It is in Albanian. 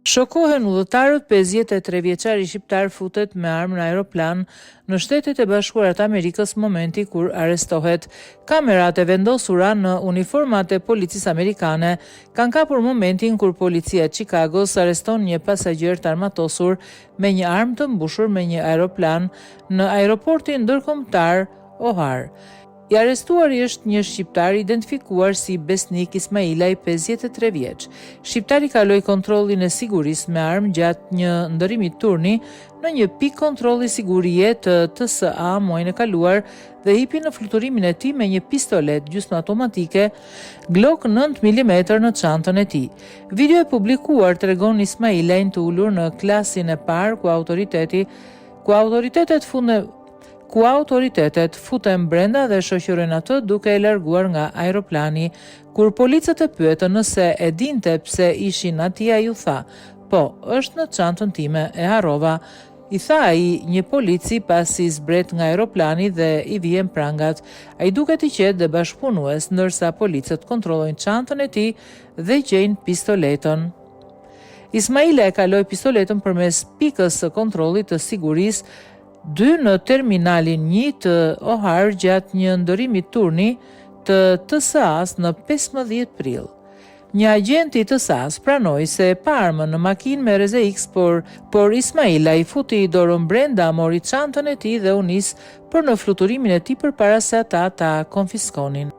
Shokohen udhëtarët, 53 vjeçari shqiptar futet me armë në aeroplan në Shtetet e Bashkuara të Amerikës momenti kur arrestohet. Kamerat e vendosura në uniformat e policisë amerikane kanë kapur momentin kur policia e Çikagos arreston një pasagjer të armatosur me një armë të mbushur me një aeroplan në aeroportin ndërkombëtar O'Hare. I arrestuari është një shqiptar i identifikuar si Besnik Ismailaj, 53 vjeç. Shqiptari kaloi kontrollin e sigurisë me armë gjatë një ndërrimi turni në një pikë kontrolli sigurie të TSA muajin e kaluar dhe hipi në fluturimin e tij me një pistoletë gjysmautomatike Glock 9 mm në çantën e tij. Video e publikuar tregon Ismailajn të ulur në klasin e parë ku autoriteti ku autoritetet funde ku autoritetet futen brenda dhe shoqërojnë atë duke e larguar nga aeroplani. Kur policët e pyetën nëse e dinte pse ishin atje, ai u tha, Po, është në çantën time, e harrova. I tha ai një polici pasi zbret nga aeroplani dhe i vihen prangat. Ai duket i qetë dhe bashkëpunues, ndërsa policët kontrollojnë çantën e tij dhe gjejnë pistoletën. Ismailaj e kaloi pistoletën përmes pikës së kontrollit të sigurisë 2 në Terminalin 1 të O'Hare gjatë një ndërrimi turni të TSA-s në 15 prill. Një agjent i TSA-s pranoi se e pa armën në makinë me rreze X, por por Ismailaj futi dorën brenda, mori çantën e tij dhe u nis për në fluturimin e tij përpara se ata ta konfiskonin.